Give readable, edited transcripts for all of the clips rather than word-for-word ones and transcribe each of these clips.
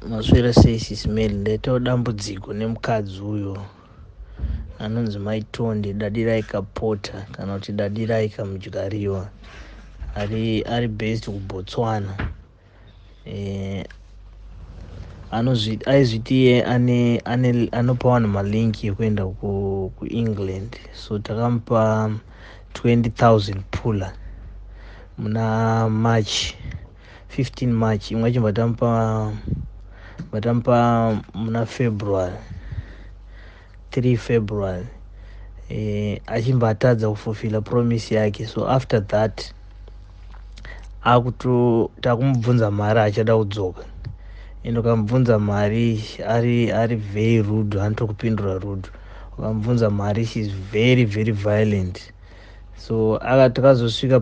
Maswera sei, Sis Melly? Ndaitawo dambudziko nemukadzi uyo anonzi Maitonde Dadirai Kapota, kana kuti Dadirai Kamudyariwa, ari based kuBotswana. Aizviti iye ane anopa vanhu malink ekuenda kuEngland. So takamupa 20,000 pula muna March, 15 March. Imwe yacho vatamupa muna February, 3 February. Achibva atadza kufulfilla promise yake. So after that akuto takumubvunza mari, achada kudzoka. Ende ukamubvunza mari, ari very rude, anotokupindura rude. Ukamubvunza mari, she is very, very violent. So takazosvika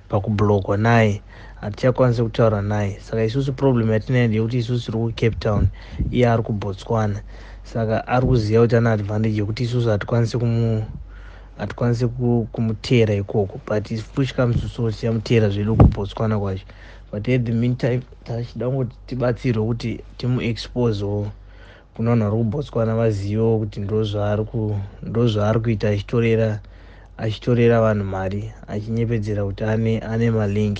pakublockwa naye, hatichakwanisi kutaura naye. Saka isusu problem yatinayo ndeyekuti isusu tiri kuCape Town, iye ari kuBotswana. Saka ari kuziva kuti ane advantage yekuti isusu hatikwanisi kumuteera ikoko, but if push comes to shove, tichamuteera zvedu kuBotswana kwacho. But at the meantime tachida kungoti tibatsirwe kuti timuexposewo kuna vanhu vari kuBotswana, vazivewo kuti ndo zvaari kuita, achitorera vanhu mari, achinyepedzera kuti ane malink.